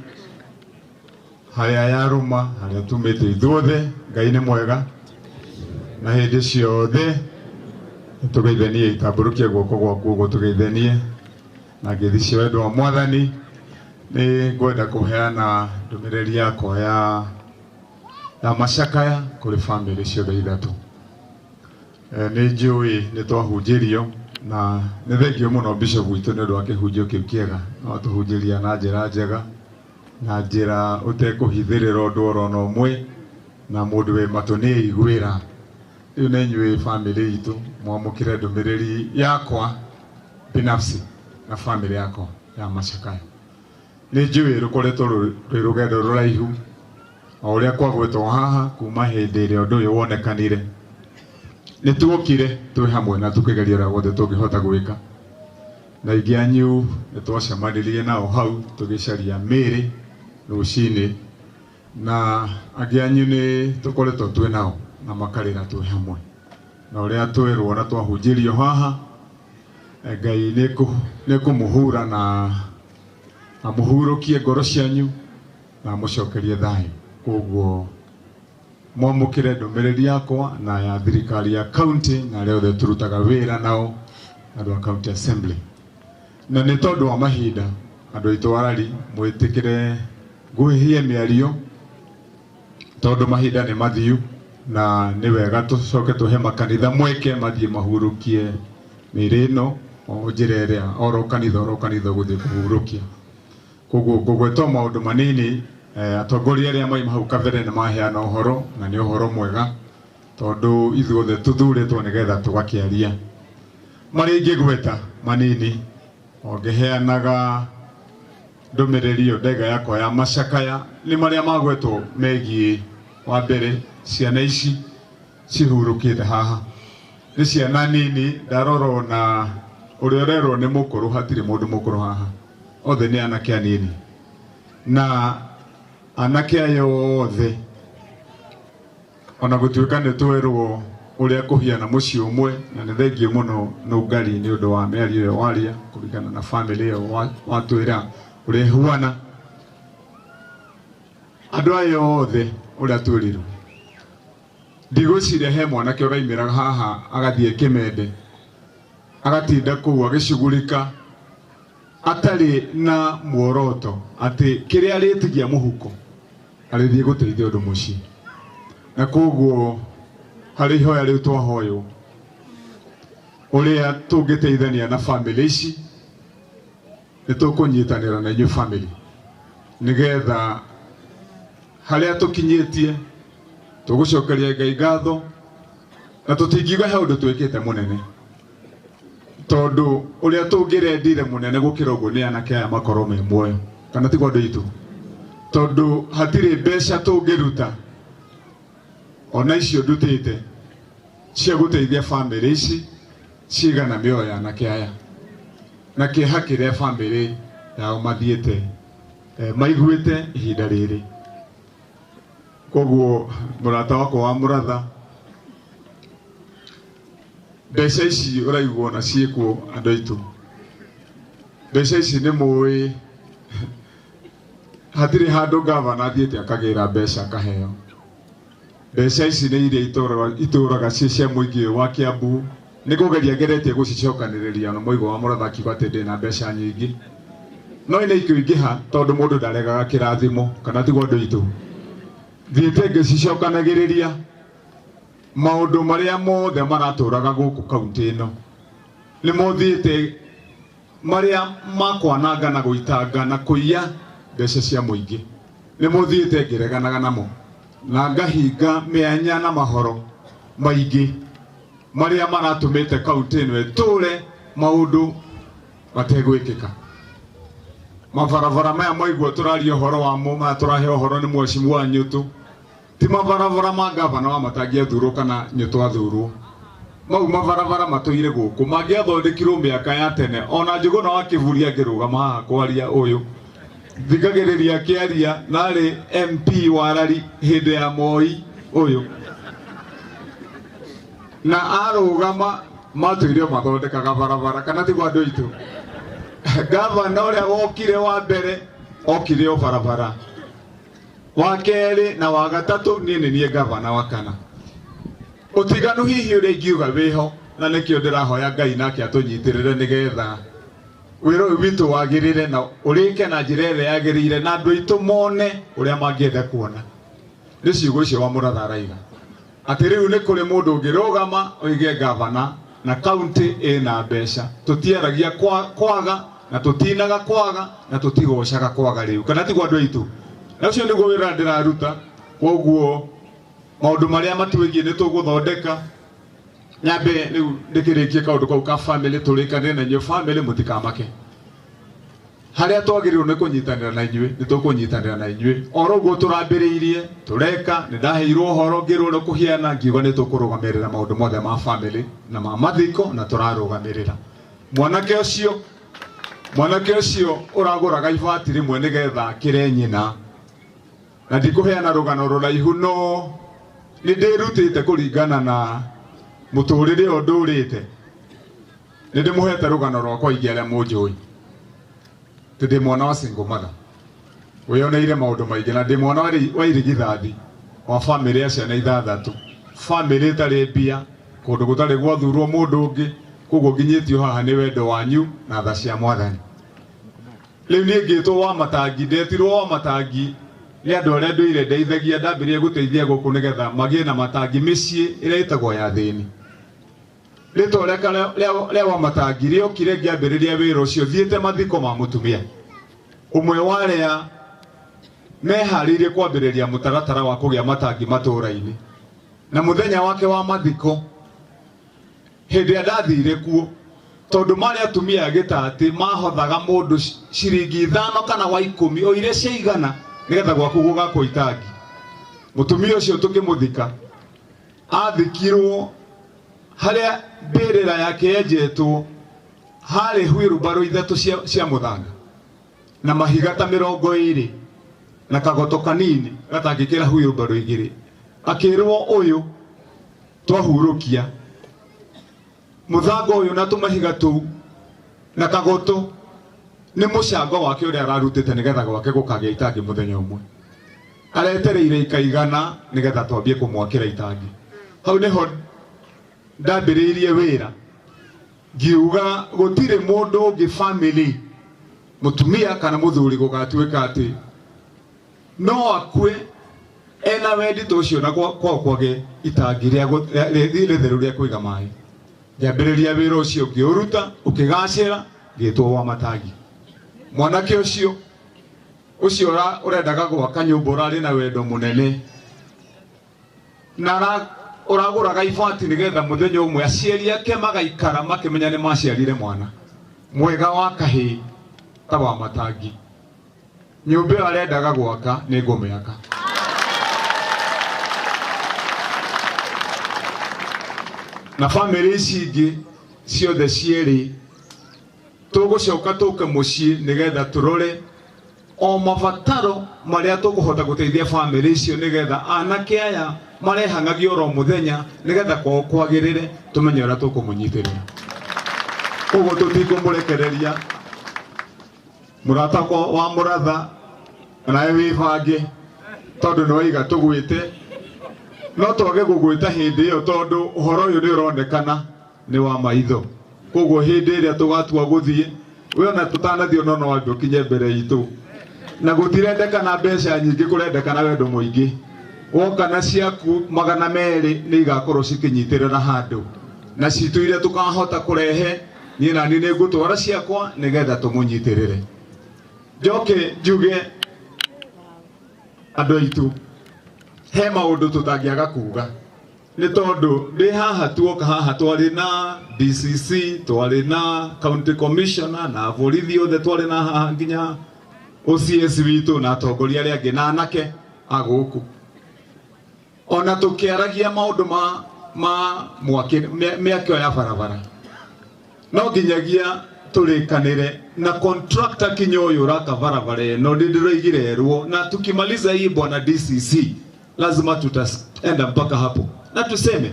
harĩa yarũma harĩa tumĩte ithuothe. Ngai nĩ mwega na hĩndĩ ciothe. Tũgeithanie, itambũrũkie guoko gwaku ũguo tũgeithanie na ngeithi cia wendo wa Mwathani. Nĩ ngwenda kũheana ndũmĩrĩri yakwa ya macakaya kũrĩ bamĩrĩ ciothe ithatũ. Nĩ njũĩ nĩ twahunjĩrio na nĩ thengio mũno bishop witũ nĩ ũndũ wa kĩhunjio kĩu kĩega. No atũhunjĩria na njĩra njega, na njĩra ũtekũhithĩrĩra ũndũ oro na ũmwe, na mũndũ wĩ matũ nĩ aiguĩra. Rĩu nĩ inyuĩ bamĩrĩ itũ mwamũkĩre ndũmĩrĩri yakwa binafsi na bamĩrĩ yakwa ya macakaya. Nĩ njũĩ rũkoretwo rwĩ rũgendo rũraihu o ũrĩa kwagwetwo haha kuma hĩndĩ ĩrĩa ũndũ ũyũ wonekanire. Nĩ tuokire twĩ hamwe na tũkĩgeria ũrĩa wothe tũngĩhota gwĩka, na aingĩ anyu nĩ twacemanirie nao hau tũgĩcaria mĩĩrĩ rũcinĩ, na angĩ anyu nĩ tũkoretwo twĩ nao na makarĩra twĩ hamwe. Na ũrĩa twerwo na twahunjĩrio haha, Ngai nĩ kũmũhura na amũhurũkie ngoro cianyu na amũcokerie thayũ. Koguo mwamũkĩre ndũmĩrĩri yakwa na ya thirikari ya county na arĩa othe tũrutaga wĩra nao, andũ a county assembly. Na nĩ tondũ wa mahinda, andũ aitũ arari mwĩtĩkĩre ngũhĩhie mĩario tondũ mahinda nĩ mathiu, na nĩ wega tũcoke tũhe makanitha mweke mathiĩ mahurũkie mĩĩrĩ ĩno o njĩra ĩrĩa oro kanitha ũgũthiĩ kũhurũkia. Koguo ngũgweta o maũndũ manini. Atongoria arĩa mauma hau kabere nĩ maheana ũhoro, na nĩ ũhoro mwega tondũ ithuothe tũthurĩtwo nĩgetha tũgakĩaria. Marĩa ingĩgweta manini, o ngĩheanaga ndũmĩrĩri ĩyo ndega yakwa ya macakaya, nĩ marĩa magwetwo megiĩ wa mbere ciana ici cihurũkĩte haha. Nĩ ciana nini, ndarora ona ũrĩa ũrerwo nĩ mũkũrũ, hatirĩ mũndũ mũkũrũ haha, othe nĩ anake anini. Na anake aya othe ona gũtuĩka nĩ twerwo ũrĩa kũhiana mũciĩ ũmwe, na nĩ thengio mũno Nũngari nĩ ũndũ wa mĩario ĩyo waria kũringana na bamĩrĩ ĩyo watwĩra ũrĩa ĩhuana. Andũ aya othe ũrĩa twĩrirwo ndigwĩciria he mwanake ũraimĩra haha agathiĩ Kĩmende agatinda kũu agĩcugurika atarĩ na muoroto atĩ kĩrĩa arĩtigia mũhuko arĩthiĩ gũteithia ũndũ mũciĩ. Na koguo harĩ ihoya rĩu twahoywo ũrĩa tũngĩteithania na family ici nĩ tũkũnyitanĩra na inyuĩ family nĩgetha harĩa tũkinyĩtie tũgũcokeria Ngai ngatho na tũtingiuga he ũndũ twĩkĩte mũnene tondũ ũrĩa tũngĩrendire mũnene gũkĩra ũguo nĩ anake aya makorwo me muoyo kana tiguo andũ aitũ tondũ hatirĩ mbeca tũngĩruta ona icio ndutĩte cia gũteithia family ici cigana mĩoyo ya anake aya na kĩeha kĩrĩa family yao mathiĩte maiguĩte ihinda rĩrĩ. Koguo mũrata wakwa wa mũratha mbeca ici ũraigua ona ciĩkuo andũ aitũ mbeca ici nĩ mũĩ hatirĩ handũ gavana athiĩte akagĩra mbeca akaheo. Mbeca ici nĩ iria itũraga ciĩ cia mũingĩ ũyũ wa Kiambu nĩ kũgeria ngeretie gũcicokanĩrĩria na mũigo wa mũratha akiuga atĩ ndĩna mbeca nyingĩ no nĩ ikũingĩha tondũ mũndũ ndaregaga kĩrathimo kana tiguo andũ aitũ. Thiĩte ngĩcicokanagĩrĩria maũndũ marĩa mothe maratũraga gũkũ kaunti ĩno nĩ mothiĩte marĩa makwananga na gũitanga na kũiya mbeca cia mũingĩ nĩ mothiĩte ngĩreganaga namo na ngahinga mĩanya na mahoro maingĩ marĩa maratũmĩte kaunti ĩno ĩtũre maũndũ mategwĩkĩka. Mabarabara maya mwaigua tũraria ũhoro wamo maya tũrahe ũhoro nĩ mheshimiwa Nyũtũ ti mabarabara ma gavana wa Matangi athurwo kana Nyũtũ athurwo mau mabarabara matũire gũkũ mangĩathondekirwo mĩaka ya tene ona Njũgũna wa Kĩburi angĩrũgama haha kwaria ũyũ thikagĩrĩria akĩaria narĩ MP wa Rari hĩndĩ ya Moi ũyũ na arũgama matũire mathondekaga barabara kana tiguo andũ aitũ. Gavana ũrĩa wokire wa mbere okire o barabara wa kerĩ na wa gatatũ niĩ nĩ niĩ gavana wa kana. Ũtiganu hihi ũrĩa ingiuga wĩho na nĩkĩo ndĩrahoya Ngai nake atũnyitĩrĩre nĩgetha wĩra ũyũ witũ wagĩrĩre na ũrĩke na njĩra ĩrĩa yagĩrĩire na andũ aitũ mone ũrĩa mangĩenda kuona. Nĩ ciugo icio wa mũratha araiga atĩ rĩu nĩ kũrĩ mũndũ ũngĩrũgama oige gavana na kaunti ĩna mbeca tũtiaragia kwaga na tũtinaga kwaga na tũtigocaga kwaga rĩu kana tiguo andũ aitũ. Na ũcio nĩguo wĩra ndĩraruta koguo maũndũ marĩa matwĩgiĩ nĩ tũgũthondeka nyambe rĩu ndĩkĩrĩkie kaũndũ kau ka family tũrĩkanĩre na inyuĩ family mũtikamake harĩa twagĩrĩirwo nĩ kũnyitanĩra na inyuĩ nĩ tũkũnyitanĩra na inyuĩ oro ũguo tũrambĩrĩirie tũreka nĩ ndaheirwo ũhoro ngĩrwo ũrĩa kũhiana ngiuga nĩ tũkũrũgamĩrĩra maũndũ mothe ma family na ma mathiko na tũrarũgamĩrĩra. Mwanake ũcio ũragũraga ibati rĩmwe nĩgetha akĩre nyina na ndikũheana rũgano rũraihu no nĩ ndĩrutĩte kũringana na mũtũrĩre ũyũ ndũrĩte nĩ ndĩmũhete rũgano rwakwa ingĩ arĩa mũnjũĩ tĩ ndĩ mwana wa single mother wĩyoneire maũndũ maingĩ na ndĩ mwana wa irigithathi wa family ya ciana ithathatũ family ĩtarĩ mbia kũndũ gũtarĩ gwathurwo mũndũ ũngĩ koguo nginyĩtio haha nĩ wendo wanyu na tha cia mwathani. Rĩu niĩ ngĩtwo wa Matangi ndetirwo wa Matangi nĩ andũ arĩa ndũire ndeithagia ndambĩrĩria gũteithia gũkũ nĩgetha magĩe na matangi mĩciĩ ĩrĩa ĩtagwo ya thĩni. Rĩtwa rĩa wa Matangi rĩokire ngĩambĩrĩria wĩra ũcio thiĩte mathiko ma mũtumia ũmwe wa arĩa meharĩirie kwambĩrĩria mũtaratara wa kũgĩa matangi matũũra-inĩ na mũthenya wake wa mathiko hĩndĩ ĩrĩa ndathire kuo tondũ marĩ atumia a gĩtatĩ mahothaga mũndũ ciringi 5 kana wa 10 o iria ciaigana nĩgetha gwaku gũgakwo itangi. Mũtumia ũcio tũkĩmũthika athikirwo harĩa mbĩrĩra yake yenjetwo harĩ wheelbarrow 3 cia mũthanga na mahiga ta 20 na kagoto kanini gatangĩkĩra wheelbarrow 2. Akĩrwo ũyũ twahurũkia mũthanga ũyũ na tũmahiga tũu na kagoto nĩ mũcango wake ũrĩa ararutĩte nĩgetha gwake gũkagĩa itangi mũthenya ũmwe. Aretereire ikaigana nigetha twambie kumwakira itangi. Hau niho ndambĩrĩirie wĩra ngiuga gũtirĩ mũndũ ũngĩ family mũtumia kana mũthuri gũgatuĩka atĩ no akue ena wendi ta ũcio na kwao kwage itangi rĩtheru rĩa kũiga maĩ. Ngĩambĩrĩria wĩra ũcio ngĩũruta ũkĩgacĩra ngĩtwo wa matangi. Mwanake ũcio ũcio ũrendaga gwaka nyũmba ũrarĩ na wendo mũnene na ũragũraga ibati nĩgetha mũthenya ũmwe aciari ake magaikara makĩmenya nĩ maciarire mwana mwega wa kahĩĩ ta wa matangi. Nyũmba ĩyo arendaga gwaka nĩ ngũmĩaka. Na bamĩrĩ ici ingĩ ciothe cierĩ tũgũcoka tũke mũciĩ nĩgetha tũrore o mabataro marĩa tũkũhota gũteithia bamĩrĩ icio nĩgetha anake aya marehang'agia oro mũthenya nĩgetha kwao kwagĩrĩre tũmenye ũrĩa tũkũmũnyitĩrĩra. Koguo tũtikũmũrekereria mũrata wa mũratha nawe wĩbange tondũ nĩ waiga tũgwĩte no twage gũgwĩta hĩndĩ ĩyo tondũ ũhoro ũyũ nĩ ũronekana nĩ wa maitho. Koguo hĩndĩ ĩrĩa tũgatua gũthiĩ we ona tũtanathiĩ no no wambe ũkinye mbere itũ na gũtirendekana mbeca nyingĩ kũrendekana wendo mũingĩ. Woka na ciaku 200 nĩ igakorwo cikĩnyitĩrĩra handũ na citũ iria tũkahota kũrehe niĩ nani nĩ ngũtwara ciakwa nĩgetha tũmũnyitĩrĩre. Njoke njuge andũ aitũ he maũndũ tũtangĩaga kuga nĩ tondũ ndĩ haha tuoka haha twarĩ na DCC twarĩ na county commissioner na borithi othe twarĩ na haha nginya OCS witũ na atongoria arĩa angĩ na anake a gũkũ ona tũkĩaragia maũndũ ma mĩakĩo ya barabara no nginyagia tũrĩkanĩre na contractor kinya ũyũ ũraka barabara ĩno nĩ ndĩroigire erwo na tukimaliza hii bwana DCC lazima tutaenda mpaka hapo na tuseme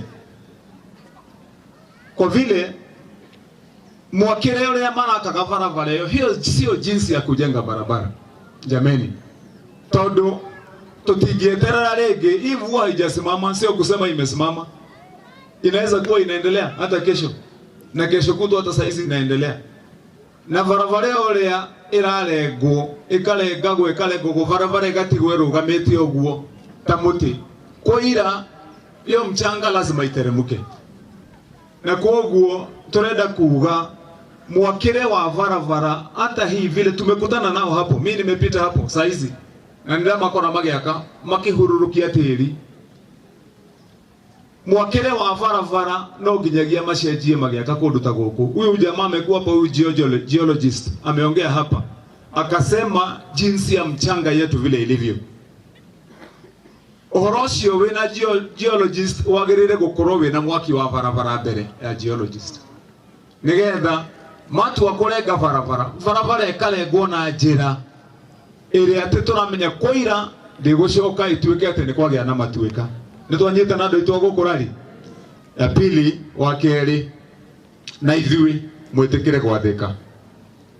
kwa vile mwakĩre ũrĩa marakaga barabara ĩyo hiyo sio jinsi ya kujenga barabara jameni, tondũ tutingieterera rĩngĩ. Hii mvua haijasimama, sio kusema imesimama, inaweza kuwa inaendelea hata kesho na kesho kutwa, hata saizi inaendelea. Na barabara ĩyo ũrĩa ĩrarengwo ĩkarengagwo ĩkarengagwo barabara ĩgatigwo ĩrũgamĩte ũguo ta mũtĩ kũira, hiyo mchanga lazima iteremke. Na koguo turenda kuga mwakire wa barabara hata hii vile tumekutana nao hapo, mimi nimepita hapo saizi na ndĩramakora magĩaka makĩhururukia tĩri. Mwakire wa barabara no nginyagia macenjie magĩaka kũndũ ta gũkũ. Huyu jamaa amekuwa hapa, huyu geologist ameongea hapa akasema jinsi ya mchanga yetu vile ilivyo. Ũhoro ũcio wĩna geologist wagĩrĩire gũkorwo wĩna mwaki wa barabara mbere ya geologist nĩgetha matua kũrenga barabara, barabara ĩkarengwo na njĩra ĩrĩa atĩ tũramenya kũira ndĩgũcoka ĩtuĩke atĩ nĩ kwagĩa na matuĩka. Nĩ twanyita na andũ aitũ a gũkũ rari. Ya pili, wa kerĩ, na ithuĩ mwĩtĩkĩre gwathĩka,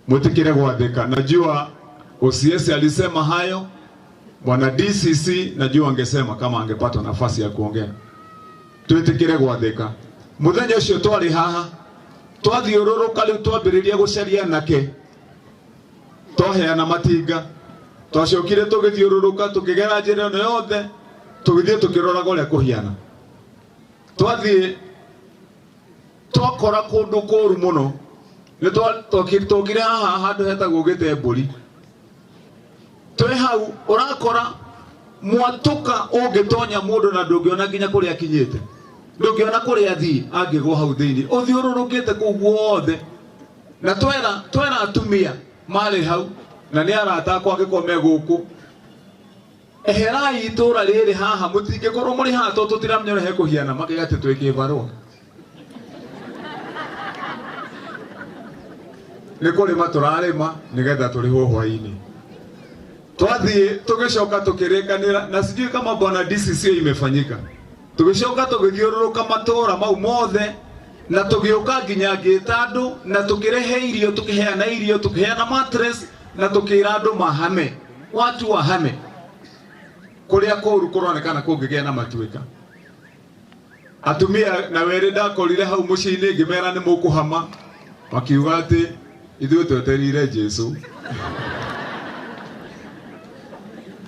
mwĩtĩkĩre gwathĩka. Najua OCS alisema hayo, bwana DCC najua angesema kama angepata nafasi ya kuongea. Twĩtĩkĩre gwathĩka. Mũthenya ũcio twarĩ haha twathiũrũrũka rĩu twambĩrĩria gũcaria anake twaheana matinga twacokire tũgĩthiũrũrũka tũkĩgera njĩra ĩno yothe tũgĩthiĩ tũkĩroraga ũrĩa kũhiana. Twathiĩ twakora kũndũ kũũru mũno. Nĩ twokire haha handũ hetagwo Gĩtembũri. Twĩ hau ũrakora mwatũka ũngĩtonya mũndũ na ndũngĩona nginya kũrĩa akinyĩte, ndũngĩona kũrĩa athiĩ angĩgwo hau thĩinĩ, ũthiũrũrũkĩte kũu guothe. Na twera atumia marĩ hau na nĩ arata akwa angĩkorwo me gũkũ, eherai itũra rĩrĩ haha, mũtingĩkorwo mũrĩ haha tondũ tũtiramenya ũrĩa hekũhiana, makĩga atĩ twĩ kĩbarũa. Nĩ kũrĩma tũrarĩma nĩgetha tũrĩhwo hwaĩ-inĩ. Twathiĩ tũgĩcoka tũkĩrĩkanĩra, na sijui kama bwana DCC imefanyika. Tũgĩcoka tũgĩthiũrũrũka matũra mau mothe na tũgĩũka nginya ngĩta andũ na tũkĩrehe irio, tũkĩheana irio, tũkĩheana mattress na tũkĩra andũ mahame, watu wahame. Kuria kũru kũronekana kũngĩgĩa na matuĩka. Atumia na were ndakorire hau mũciĩ-inĩ ngĩmera nĩ mũkũhama, makiuga atĩ ithuĩ twetereire Jesu.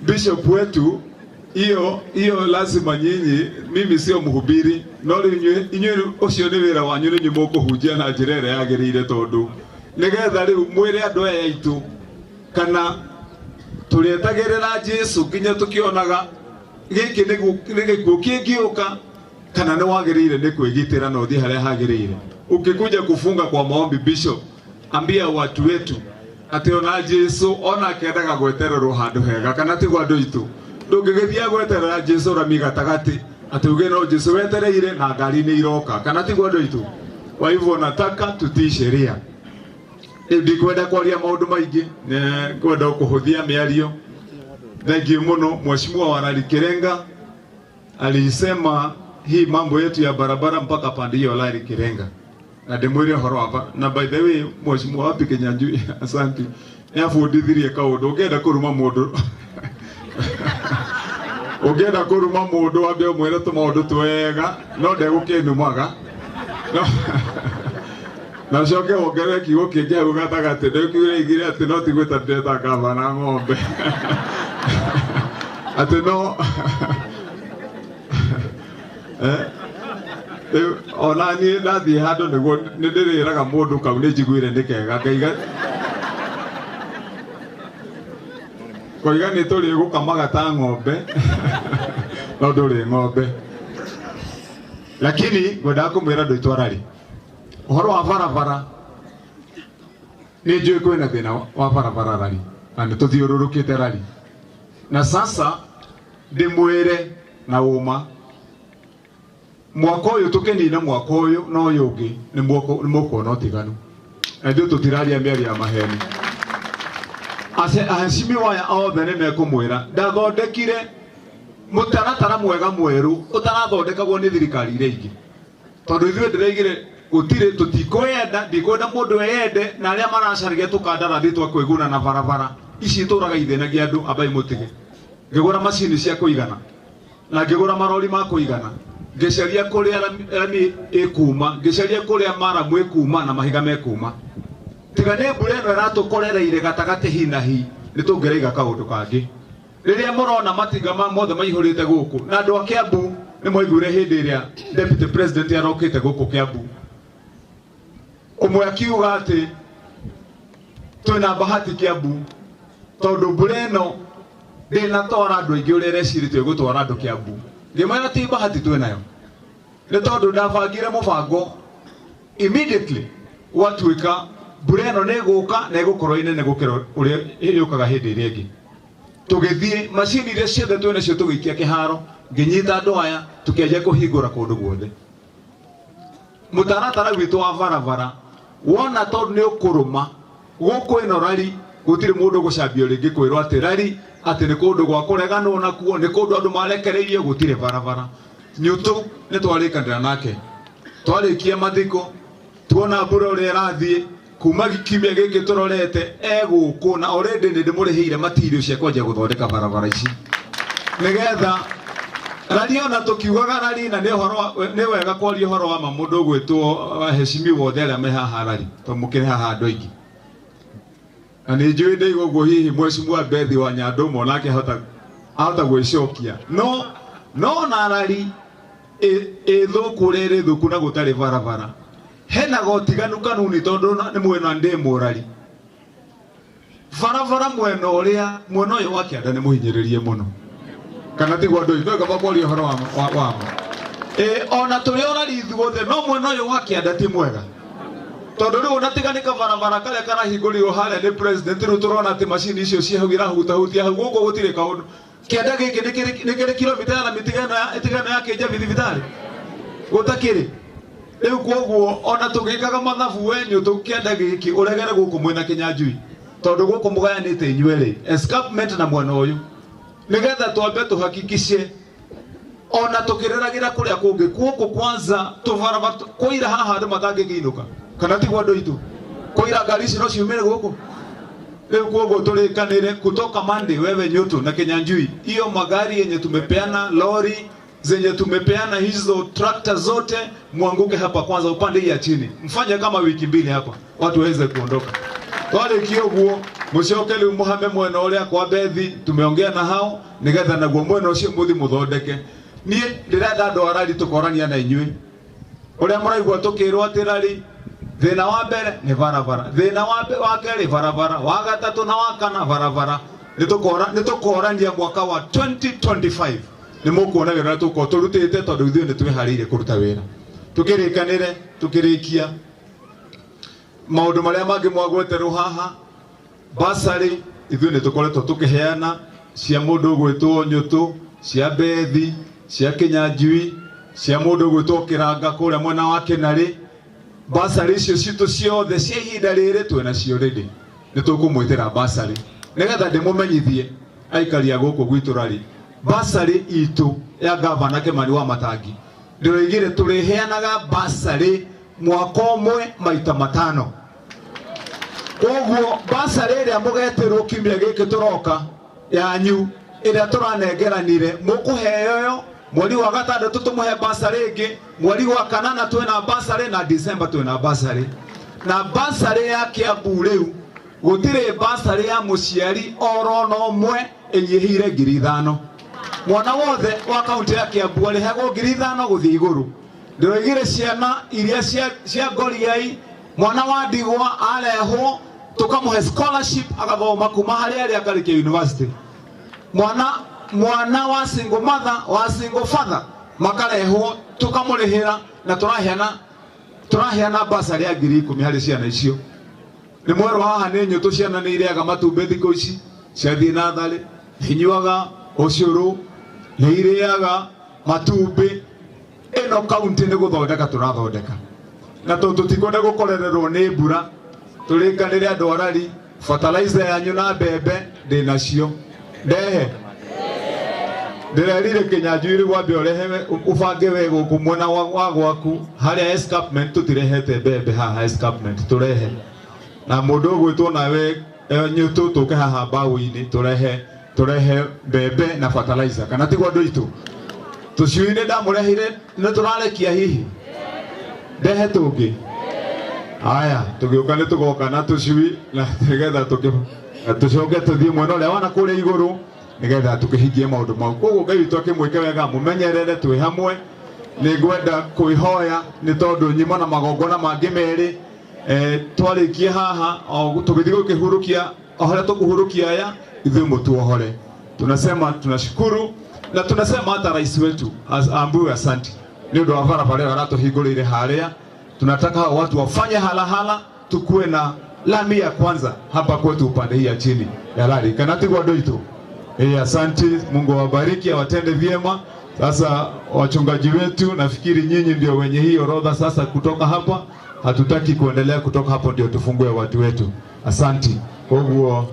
Bishop wetu, hiyo hiyo lazima nyinyi, mimi sio mhubiri, no rĩu inyuĩ ũcio nĩ wĩra wanyu, nĩ inyuĩ mũkũhunjia na njĩra ĩrĩa yagĩrĩire, tondũ nĩgetha rĩu mwĩre andũ aya aitũ kana tũrĩetagĩrĩra Jesu nginya tũkĩonaga gĩkĩ nĩ gĩkuũ kĩngĩũka, kana nĩ wagĩrĩire nĩ kwĩgitĩra na ũthiĩ harĩa hagĩrĩire. Ukikuja kufunga kwa maombi, Bishop, ambia watu wetu atĩ ona Jesu ona akendaga gwetererwo handũ hega, kana tiguo andũ aitũ? Ndũngĩgĩthiĩ gweterera Jesu rami gatagatĩ atĩ uge no Jesu wetereire na ngari nĩ iroka, kana tiguo andũ aitũ? Kwa hivyo nataka tutii sheria. Rĩu ndikwenda kwaria maũndũ maingĩ, ngwenda kũhũthia mĩario. Thengiũ mũno. Mheshimiwa Warari Kirenga alisema hii mambo yetu ya barabara mpaka pande hiyo Larry Kirenga, na ndĩmwĩre ũhoro wa na by the way Mheshimiwa wapi Kinyanjui, asante, nĩabundithirie kaũndũ. Ũngĩenda kũruma mũndũ, ũngĩenda kũruma mũndũ wambe ũmwĩre tũmaũndũ twega, no ndegũkĩnumaga, no na coke wongerere kiugo kĩngĩ hau gatagatĩ, ndĩkiugaigire atĩ no ti gwĩta ndĩreta gavana ng'ombe, atĩ no ona niĩ ndathiĩ handũ nĩguo nĩ ndĩrĩraga mũndũ kau nĩ njiguire nĩ kega, ngaiga koiga nĩ tũrĩgũkamaga ta ng'ombe no ndũrĩ ng'ombe. Lakini ngwendaga kũmwĩra andũ aitũ arari ũhoro wa barabara, nĩ njũĩ kwĩna thĩna wa barabara rari, na nĩ tũthiũrũrũkĩte rari, na sasa ndĩmwĩre na ũma, mwaka ũyũ tũkĩnina mwaka ũyũ na ũyũ ũngĩ nĩ mũkuona ũtiganu, na ithuĩ tũtiraria mĩario ya maheni. Aheshimiwa aya othe nĩ mekũmwĩra ndathondekire mũtaratara mwega mwerũ ũtarathondekagwo nĩ thirikari iria ingĩ, tondũ ithuĩ ndĩraigire gũtirĩ, tũtikwenda, ndikwenda mũndũ eyende, na arĩa maracaragia tũkandarathi twa kwĩguna na barabara ici itũraga ithĩnagia andũ, ambai mũtige. Ngĩgũra macini cia kũigana na ngĩgũra marori ma kũigana, ngĩcaria kũrĩa rami ĩkuma, ngĩcaria kũrĩa maramu ĩkuma na mahiga mekuma. Tiga nĩ mbura ĩno ĩratũkorereire gatagatĩ hi na hi, nĩ tũngĩraiga kaũndũ kangĩ. Rĩrĩa mũrona matinga ma mothe maihũrĩte gũkũ, na andũ a Kiambu nĩ mwaiguire hĩndĩ ĩrĩa Deputy President arokĩte gũkũ Kiambu, ũmwe akiuga atĩ twĩna bahati Kiambu tondũ mbura ĩno ndĩnatwara andũ aingĩ ũrĩa ĩrecirĩtie ĩgũtwara andũ Kiambu. Ngĩmwĩra ti bahati twĩnayo, nĩ tondũ ndabangire mũbango immediately gwatuĩka mbura ĩno nĩ ĩgũka na ĩgũkorwo ĩnene gũkĩra ũrĩa ĩũkaga hĩndĩ ĩrĩa ĩngĩ. Tũgĩthiĩ macini iria ciothe twĩnacio tũgĩikia kĩharo, ngĩnyita andũ aya tũkĩanjia kũhingũra kũndũ guothe. Mũtaratara witũ wa barabara wona tondũ nĩ ũkũrũma gũkũ ĩno rari, gũtirĩ mũndũ ũgũcambio rĩngĩ kwĩrwo atĩ rari atĩ nĩ kũndũ gwa kũreganwo nakuo, nĩ kũndũ andũ marekereirio, gũtirĩ barabara. Nyũtũ nĩ twarĩkanĩra nake, twarĩkia mathiko tuona mbura ũrĩa ĩrathiĩ kuma kiumia gĩkĩ tũrorete egũkũ, na already nĩ ndĩmũrĩhĩire material cia kwanjia gũthondeka barabara ici nĩgetha rari ona tũkiugaga rari, na nĩ ũhoro nĩ wega kwaria ũhoro wa ma mũndũ ũgwĩtwo heshimiwa othe arĩa me haha rari, tondũ mũkĩrĩ haha andũ aingĩ, na nĩ njũĩ ndaiga ũguo hihi mheshimiwa Bethi wa Nyandumo nake ahota gwĩcokia, no na rari ĩthũku ũrĩa ĩrĩ thũku na gũtarĩ barabara, hena gotiganu kanuni, tondũ nĩ mwena ndĩ mũrari barabara mwena ũrĩa mwena ũyũ wa kĩanda nĩ mũhinyĩrĩrie mũno, kana tiguo andũ aitũ? Kaba kwaria ũhoro wa ma. Ona tũrĩ orari ithuothe, no mwena ũyũ wa kĩanda ti mwega, tondũ rĩu ona tiga nĩ kabarabara karĩa karahingũrirwo harĩa nĩ president, rĩu tũrona atĩ macini icio cia hau irahutahutia hau, gũkũ gũtirĩ kaũndũ. Kĩanda gĩkĩ nĩ kĩrĩ kilomita ya rami tiga ĩno ya Kĩnjabi thibitarĩ gũtakĩrĩ. Rĩu kwoguo ona tũgĩkaga mathabu wenyu tũkĩenda gĩkĩ ũregere gũkũ mwena Kinyanjui, tondũ gũkũ mũgayanĩte inyuerĩ escarpment na mwena ũyũ, nĩgetha twambe tũhakikice ona tũkĩreragira kũrĩa kũngĩ gũkũ kwanza tũbarabara kũira haha andũ matangĩkĩinũka, kana tiguo andũ aitũ? Kũira ngari ici no ciumĩre gũkũ. Rĩu koguo tũrĩkanĩre kutoka Monday, wewe Nyoto na Kinyanjui, hiyo magari yenye tumepeana, lori zenye tumepeana, hizo trakta zote muanguke hapa kwanza, upande hii ya chini, mfanye kama wiki mbili hapa, watu waweze kuondoka. Twarikia ũguo mũcoke rĩu mũhame mwena ũrĩa kwa Bethi, tumeongea na hao nigetha naguo mwena ũcio mũthi mũthondeke. Niĩ ndĩrenda andũ a rari tũkorania na inyuĩ ũrĩa mũraigua tũkĩrwo atĩ rari thĩna wa mbere nĩ barabara, thĩna wa kerĩ barabara, wa gatatũ na wa kana barabara. Nĩ tũkorania mwaka wa 2025 nĩ mũkuona wĩra ũrĩa tũgũkorwo tũrutĩte, tondũ ithuĩ nĩ twĩharĩirie kũruta wĩra. Tũkĩrĩkanĩre tũkĩrĩkia maũndũ marĩa mangĩ mwagweterwo haha, basarĩ ithuĩ nĩ tũkoretwo tũkĩheana cia mũndũ ũgwĩtwo Nyũtũ, cia Bethi, cia Kinyanjui, cia mũndũ ũgwĩtwo Kĩranga kũrĩa mwena wa Kĩnarĩ. Basarĩ icio citũ ciothe cia ihinda rĩrĩ twĩna cio rĩndĩ, nĩ tũkũmwĩtĩra basarĩ nĩgetha ndĩmũmenyithie aikari a gũkũ gwitũ rari. Basarĩ itũ ya gavana Kimani wa Matangi ndĩroigire tũrĩheanaga basarĩ mwaka ũmwe maita matano. Koguo basarĩ ĩrĩa mũgetĩrwo kiumia gĩkĩ tũroka yanyu ĩrĩa tũranengeranire mũkũheo yo mweri wa gatandatũ tũmũhe basarĩ ĩngĩ, mweri wa kanana twĩna basarĩ na December twĩna basarĩ. Na basarĩ ya Kiambu rĩu gũtirĩ basarĩ ya mũciari oro na ũmwe ĩnyihĩire 5,000. Mwana wothe wa kaunti ya Kiambu arĩhagwo 5,000 gũthiĩ igũrũ. Ndĩroigire ciana iria cia ngoriai, mwana wa ndigwa arehwo tũkamũhe scholarship agathoma kuma harĩa arĩ akarĩkia university. Mwana wa single mother, wa single father makarehwo tũkamũrĩhĩra na tũraheana basarĩ ya 10,000 harĩ ciana icio. Nĩ mwerũ haha nĩ Nyũtũ, ciana nĩ irĩaga matumbĩ thikũ ici, ciathiĩ natharĩ, nĩ inyuaga ũcũrũ, nĩ irĩaga matumbĩ. Ĩno kaunti nĩ gũthondeka tũrathondeka, na tondũ tũtikwenda gũkorererwo nĩ mbura, tũrĩkanĩre andũ a rari, fertilizer yanyu na mbembe ndĩnacio ndehe. Ndĩrerire Kinyanjui rĩu wambe ũrehe ũbange we gũkũ mwena wa gwaku harĩa escarpment, tũtirehete mbembe haha escarpment tũrehe, na mũndũ ũgwĩtwo nawe Nyũtũ tũke haha mbaũ-inĩ tũrehe mbembe na fertilizer, kana tiguo andũ aitũ? Tũcui-inĩ ndamũreheire nĩ tũrarekia hihi ndehe tũngĩ. Aya tũgĩũka nĩ tũgoka na tũcui na nĩgetha tũcoke tũthiĩ mwena ũrĩa wana kũrĩa igũrũ nĩgetha tũkĩhingie maũndũ mau. Koguo Ngai witũ akĩmwĩke wega, mũmenyerere twĩ hamwe. Nĩ ngwenda kwĩhoya nĩ tondũ nyuma na magongona mangĩ merĩ. Twarĩkie haha o tũgĩthiĩ gũkĩhurũkia, o harĩa tũkũhurũkia aya ithuĩ mũtuohore. Tunasema tunashukuru na tunasema hata rais wetu aambiwe asante nĩ ũndũ wa barabara ĩyo aratũhingũrĩire harĩa. Tunataka hao watu wafanye halahala, tukuwe na lami ya kwanza hapa kwetu upande hii ya chini ya lari, kana tiguo andũ aitũ? Asante, Mungu awabariki, awatende vyema. Sasa wachungaji wetu, nafikiri nyinyi ndio wenye hii orodha sasa. Kutoka hapa hatutaki kuendelea, kutoka hapo ndio tufungue watu wetu. Asante. Koguo